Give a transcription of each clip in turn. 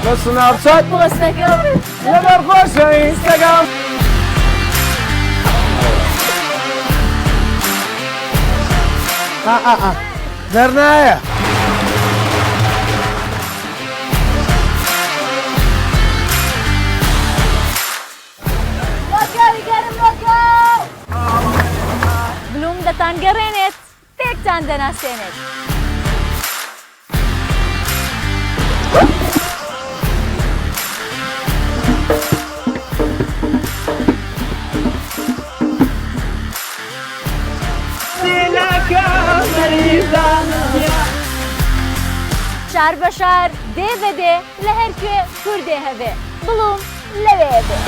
لە سناپچات پۆستەکەم لەبەر خۆشە ئینستاگرام. ئا ئا ئا دەرنایە. بلوم دەتانگەڕێنێت پێکتان دەناسێنێت. شار بە شار دێ بە دێ لە هەر کوێ کوردێ هەبێ بڵوم لەوێ بێ.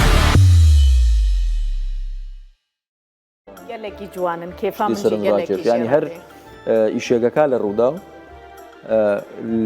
گەلێکی جوانن کێفا شتی سەرنجڕاکێش یانی هەر ئیشێکەکە لە ڕوودا و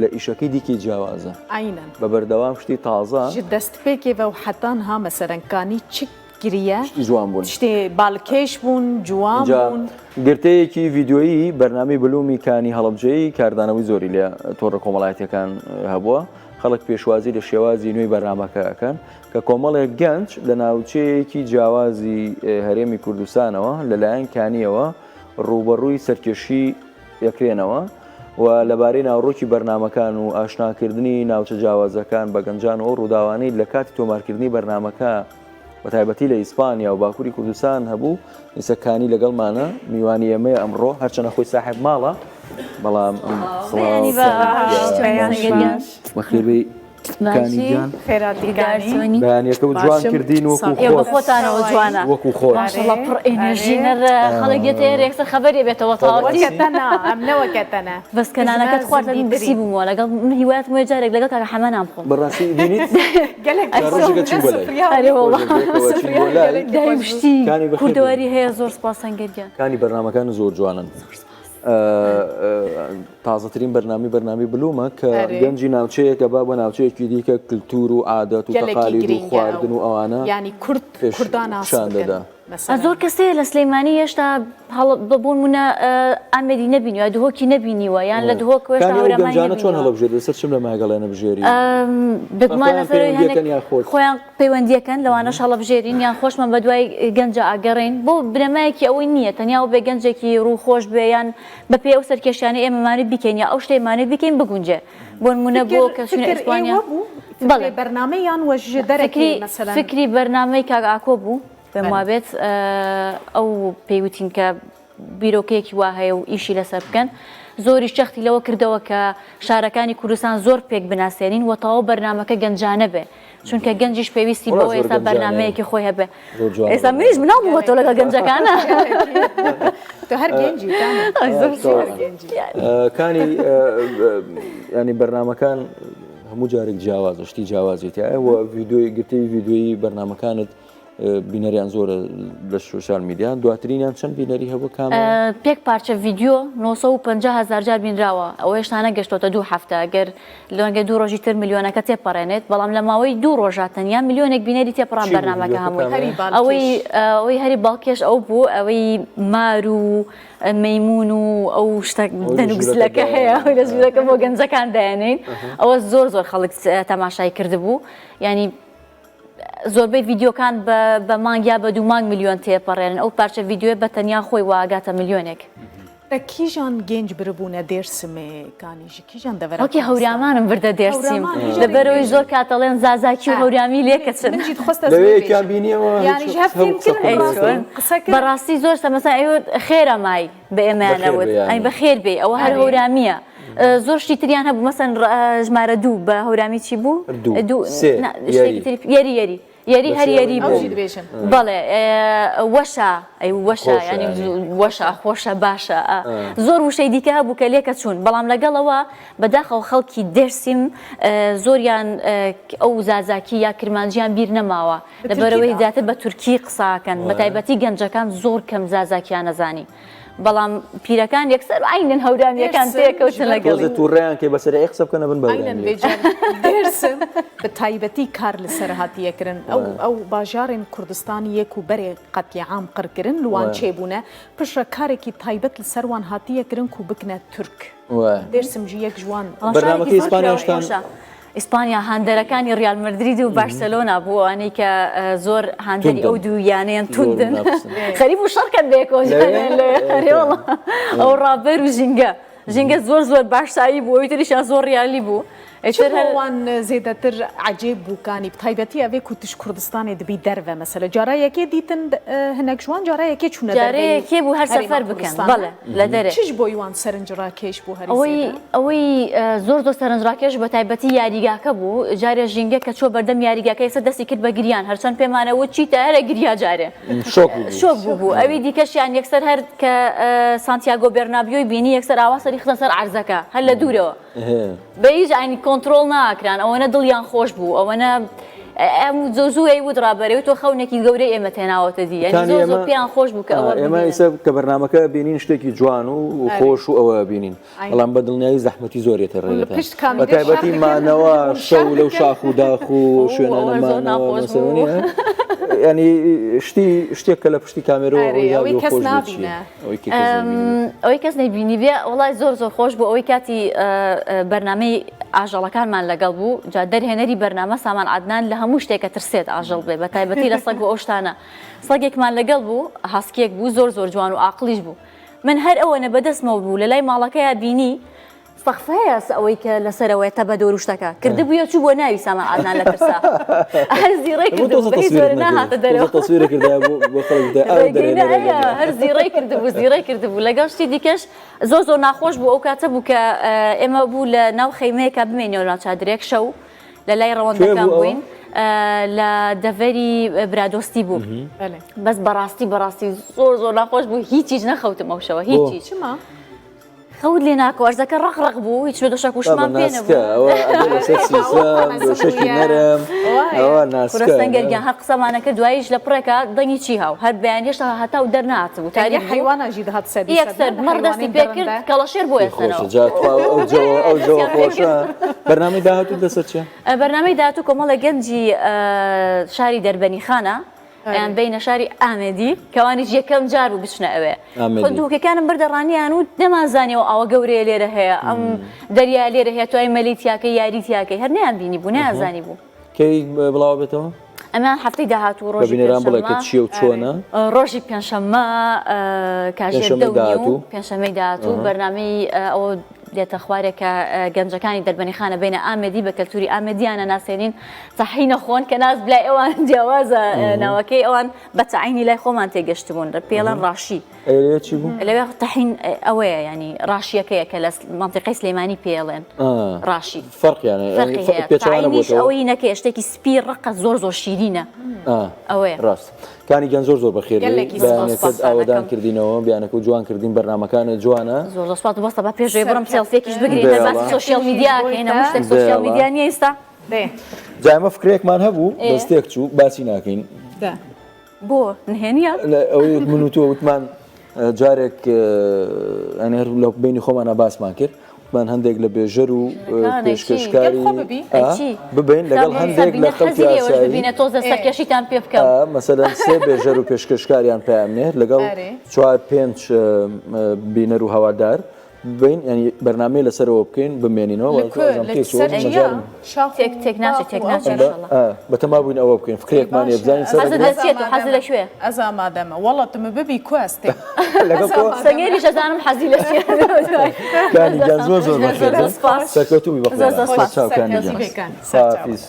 لە ئیشەکەی دیکەی جیاوازە عینەن بە بەردەوام شتی تازە ji destpêkê ve û heta niha meselen kanî çi kiriye شتی جوان بوون شتê balkêş bûn ciwan اینجا bûn گرتەیەکی ڤیدیۆیی بەرنامەی بلومی کانی هەڵەبجەیی کاردانەوەی زۆری لە تۆڕە کۆمەڵایەتیەکان هەبووە خەڵک پێشوازی لە شێوازی نوێی بەرنامەکە ئەکەن کە کۆمەڵێک گەنج لە ناوچەیەکی جیاوازی هەرێمی کوردستانەوە لەلایەن کانییەوە ڕووبەڕووی سەرکێشی دەکرێنەوە و لەبارەی ناوەڕۆکی بەرنامەکان و ئاشناکردنی ناوچە جیاوازەکان بە گەنجان و ئەو ڕووداوانەی لە کاتی تۆمارکردنی بەرنامەکە بە تایبەتی لە ئیسپانیا و باکووری کوردستان هەبوو ئیسە کانی لەگەڵمانە میوانی ئێمەیە ئەمڕۆ هەرچەنە خۆی ساحێب ماڵە بەڵام ئەم سڵاو بەخێربێی کانی گیان بەیانیەکە و جوان کردین وەکو ئێوە خۆتانەوە جوانە وەکو خۆت ماشەڵڵا پڕ ئێنێرژی نەر خەڵک دێتە ئێرە یەکسەر خەبەری بێتەوە تەواوەتی بەس کە نانەکەت خوارد من برسی بوومەوە لەگەڵ من هیوایەتم وەیە جارێک لەگەڵ کاکە حەمە نان بخۆم بەڕاستی بینیت گەلێک ڕۆژێکە چین بۆ لای ئەرێ وەڵا ڕۆژێکەوە چین بۆ لای دایم شتی کانی بەخێر بێی. کوردەواری هەیە زۆر سپاس سەنگەر گیان کانی بەرنامەکان زۆر جوانن تازەترین بەرنامەی بەرنامەی بلومە کە گەنجی ناوچەیەکە با بۆ ناوچەیەکی دیکە کللتور و عادەت و تەقالید و خواردن و ئەوانە ینی کورد کوردان پیشان دەدا. زۆر کەس هەیە لە سلەیمانی هێشتا بە بۆ نمونە ئامێدی نەبینیوە دهۆکی نەبینیوە یان لە دهۆک هێشتا هەورامانی گەنجانە چۆن هەڵبژێر لەسەر چم لە ماگەڵێنە بژێری بێگومان لەسەر خۆیان پەیوەندیەکەن لەوانەش هەڵەبژێرین یان خۆشمان بەدوای گەنجا ئەگەڕێین بۆ بنەمایەکی ئەوەی نییە تەنیا و بێ گەنجێکی ڕوو خۆش بێ یان بە پێی ئەو سەرکێشیانەی ئێمەمانەوێت بیکەین یا ئەو شتەی مانەوێت بیکەین بگونجێ بۆ نمونە بۆ کە چوینە ئیسپانیا بەڵێ بەرنامەی یان وە ژ دەرەکی مەسەلەن فکری بەرنامەی کاک ئاکۆ بوو پێم وابێت ئەو پێی وتین کە بیرۆکەیەکی وا هەیە و ئیشی لەسەر بکەن، زۆریش جەختی لەوە کردەوە کە شارەکانی کوردستان زۆر پێک بناسێنین و تەواو بەرنامەکە گەنجانە بێ، چونکە گەنجیش پێویستی بەوە ئێستا بەرنامەیەکی خۆی هەبێ. ئێستا منیش مناڵ بوومەتەوە لەگەڵ گەنجەکانە. تۆ هەر گەنجی کانی ینی بەرنامەکان هەموو جارێک جیاوازە شتی جیاوازی تایە و ڤیددیوی گرتەی ڤیددیویی بەرنامەکانت بینەریان زۆرە لە سۆشیال میدیا دواترینیان چەند بینەری هەبوو کام پێک پارچە ڤیدیۆ 950 هەزار جار بینراوە ئەوە هێشتا نەگەشتۆتە دوو هەفتە گەر لەنگە دوو ڕۆژی تر ملیۆنەکە تێپەڕێنێت بەڵام لە ماوەی دوو ڕۆژا تەنیا ملیۆنێک بینەری تێپەڕان چی بوو بەرنامەکە ڤیدیۆکە هەمووی کامە؟ هەری ئەوەی باڵکێش ئەوەی هەری باڵکێش ئەو بوو ئەوەی مار و مەیمون و ئەو شتە ئەوەی لە دەنوک ژوورەکە زلەکە هەیە دایانێن. ئەوەی لە ژوورەکە بۆ گەنجەکان دایانێین ئەوە زۆر زۆر خەڵک تەماشای کردبوو یانی زۆربەی ڤیدیۆکان بە مانگ یا بە دوو مانگ ملیۆن تێپەڕێنن، ئەو پارچە ڤیدیۆیە بە تەنیا خۆی وا ئەگاتە ملیۆنێک. بە کیژان گێنج بربوونە دێرسمێ کانی ژ کیژان دەڤەرا خەڵکی کوردستان؟ هەورامانم بردە دێرسیم هەورامان هیژ لەبەرئەوەی زۆر کات ئەڵێن زازاکی و هەورامی لێکەچن. من جی دخواست ئەز لەوێ وێ یەکیان بێژم بینیەوە هیچ یانی ژ هەف هەبوو فێم قسە کرن بکەن ئەی بەڕاستی چۆن؟ قسە کرن. بەڕاستی زۆر سە مەسەلەن ئەیوت خێرە مای بە ئێمەیان بەخێر ئەوت بێ ئەی یانی. بەخێر بێی ئەوە هەر ئەرێ. هەورامییە. زۆر شتی تریان هەبوو مەسەن ژمارە دوو بە هەورامی چی بوو؟ دوو دوو سێ نا یەری. شتێکی تری یەری یەری یەری هەر یەری ئەو بوو جی دبێژن. بەڵێ وەشا ئەی وەشا خۆشە یانی یانی. وەشا خۆشە باشە زۆر وشەی دیکە هەبوو کە لێکە چوون بەڵام لەگەڵەوە بەداخەوە خەڵکی دێرسیم زۆریان ئەو زازاکی یا کرمانجیان بیر نەماوە لەبەرەوەی زیاتر بە تورکی قساکەن بە تایبەتی گەنجەکان زۆر کەم زازاکیان نەزانی. بەڵام پیرەکان یەکسەر عەینەن هەورامییەکان تێکەوتن لەگەڵی. تۆزێ توڕەیان کەی بە سەریعی قسە بکەنە بن بە عەینەن هەورامییەک. بێجار دێرسم بە تایبەتی کار لەسەر هاتیە کرن ئەو ئەو باژارێن کوردستان یەک و بەرێ قەتلیعام قڕ کرن لوان چێ بوونە پشرە کارێکی تایبەت لەسەر وان هاتیە کرن کو بکنە تورک دێرسم ژی یەک ژوان بەڵام شارێکی بەرنامەکەی زۆر ئیسپانیاشتان خۆشە. ئیسپانیا هاندەرەکانی ڕیال مەدرید و بارسێلۆنا بوو ئەوانەی کە زۆر هاندەری ئەو دوو یانەیەن توندن خەریک بوو شەڕکەن بەیەکەوە ئەو ڕابەر و ژینگە ژینگە زۆر زۆر بارسایی بوو ئەوی تریشیان زۆر ڕیالی بوو. چ بۆ وان زێدەتر عەجێب بوو کانی بتایبەتی ئەڤێ کو تش کوردستانێ دبی دەرڤە مەسەلە جارا یەکێ دیتن هنەک ژ وان جارا یەکێ چونە دەرڤەی یەکێ بوو هەر سەفەر بکەن بەڵێ لە دەرێ. چش بۆی وان سەرنجڕاکێش بوو هەری ئەوەی زێدە؟ ئەوەی زۆر زۆر سەرنجڕاکێش بە تایبەتی یاریگاکە بوو جارێ ژینگە کە چووە بەردەم یاریگاکە یەکسەر دەستی کرد بە گریان هەرچەند پێمانە وت چیتە هەرە گریا جارێ شۆک بوو شۆک بوو بوو ئەوی دیکەشیان یەکسەر هەر کە سانتیاگۆ بێرنابیۆی بینی یەکسەر ئاوا سەری خستە سەر عەرزەکە هەر لە دوورەوە بە هیچ عەینی کۆنترۆڵ ناکران ئەوەنە دڵیان خۆش بوو ئەوەنە ئەم زۆ زوو ئەی وت ڕابەرێ و تۆ خەونێکی گەورەی ئێمە تێناوەتە دی یعنی زۆر زۆر پێیان خۆش بوو کە ئەوە ئێمە ئیسە کە بەرنامەکە بینین شتێکی جوان و خۆش و ئەوە بینین بەڵام بە دڵنیایی زەحمەتی زۆر یەتە ڕێگەتان بە تایبەتی مانەوە شەو لەو شاخ و داخ و شوێنانە مانەوە ینی شتی شتێک کە لە پشتی کامێرەوە ڕووی کەس نابینە ئەوەی کەس نەیبینیبێ وڵای زۆر زۆر خۆش بوو ئەوەی کاتی بەرنامەی ئاژەڵەکانمان لەگەڵ بوو جا دەرهێنەری بەرنامە سامان عدنان لە هەموو شتێکە ترسێت ئاژەڵ بێ بە تایبەتی لە سەگ و ئەو شتانە سەگێکمان لەگەڵ بوو هاسکیەک بوو زۆر زۆر جوان و ئاقلیش بوو من هەر ئەوەنە بەدەستمەوە بوو لە لای ماڵەکەیا بینی سەقفەیە ئەوەی کە لەسەرەوەیە تەبە دۆر و شتەکە کردبوویە چوو بۆ ناوی سامان عەدنان لە ترسا هەر زیڕەی کردبوو بە هیچ جۆرە ناهاتە دەرەوە تەسویرە کردایە بۆ خەڵک بدایە ئاو ڕێگەی دەرێ نایە هەر زیڕەی کردبوو زیڕەی کردبوو لەگەڵ شتی دیکەش زۆر زۆر ناخۆش بوو ئەو کاتە بوو کە ئێمە بوو لە ناو خەیمەیەکا بمێنەوە ناو چادرێک شەو لە لای ڕەوەندەکان بووین لە دەڤەری برادۆستی بوو بەس بەڕاستی بەڕاستی زۆر زۆر ناخۆش بوو هیچ هیچ نەخەوتم ئەو شەوە هیچ هیچ خەوت لێ ناکۆ ئەرزەکە ڕەق ڕەق بوو هیچ دۆشەک وشمان پێ نەبوو سەنگەرگیان هەر قسەمانە کرد دواییش لە پڕێکا دەنگی چی هاو هەر بەیان هێشتا هەتاو دەرنەهاتبوو تاریک بوو حەیوانە ژی دەهات سەری یەکسەر مەڕ دەستی پێ کرد کەڵەشێر بۆ خۆشە جا تخوا ئەو جەوە ئەو جەوە خۆشە بەرنامەی داهاتوو لەسەر چیە؟ بەرنامەی داهاتوو کۆمەڵێک گەنجی شاری دەربەنیخانە ئەیان بینە شاری ئامێدی کەوانیش یەکەم جار بوو بچنە ئەوێ خۆ دهۆکەکانم بردە ڕانیان و نەمانزانیەوە ئاوە گەورەیە لێرە هەیە ئەم دەریا لێرە هەیە توای مەلی تیاکەی یاری تیاکەی هەر نەیان بینی بوو نەیانزانی بوو. کەی بڵاو بێتەوە؟ ئەمە هەفتەی داهاتوو ڕۆژی بینەران بڵێ کە چییە و چۆنە؟ ڕۆژی پێنجشەممە کاژێر دە و نیو پێنجشەممەی داهاتوو بەرنامەی ئەوە دێتە خوارێ کە گەنجەکانی دەربەنیخانە بینە ئامێدی بە کەلتوری ئامێدیانە ناسێنین تەحینە خۆن کە ناز لای ئەوان جیاوازە ناوەکەی ئەوان بە تەعینی لای خۆمان تێگەشتبوون پێڵەن ڕاشی لەوێ چی بوو؟ لەوێ تەحین ئەوەیە ینی ڕاشیەکەیە کە لە منتیقەی سلێمانی پێڵێن ڕاشی فەرقیانە پێچوانە ئەوەی نەکەی شتێکی سپی ڕقە زۆر زۆر شیرینە ئەوەیە ڕاست کانی گیان زۆر زۆر بەخێر بەیانەکەت ئاوەدان کردینەوە بیانەکە و جوان کردین بەرنامەکانت جوانە. زۆر زۆر سوپاس بەستە با پێش بڕم سێڵفیەکیش بگرین هەر باسی social media کەین هەموو شتێک social media نییە ئێستا. جا ئێمە فکرەیەکمان هەبوو بەس تێک چوو باسی ناکەین. بۆ نهێنیە؟ ئەوەی من و تۆ وتمان جارێک ئەنی هەر لە بینی خۆمانە باسمان کرد وتمان هەندێک لە بێژەر و پێشکەشکاری ببین لەگەڵ هەندێک لە خەڵکی ئاسایی تۆزە سەرکێشیتان پێ بکەم مەسەلەن سێ بێژەر و پێشکەشکاریان پەیامنێر لەگەڵ چوار پێنج بینەر و هەوادار بین ینی بەرنامەی لەسەرەوە بکەین بمێنینەوە بەتەما بووین ئەوە بکەین فکرێکمان بزانین حەز لە کوێ ئەز ئامادەمە وەڵا تم ببی کو ئەز تێم سەنگەریش ئەزانم حەزی لە چیە کانی گیان زۆر زۆر بەخێر بن سەرکەوتوو بی بەخوا چاو کانی گیان خواحافیز.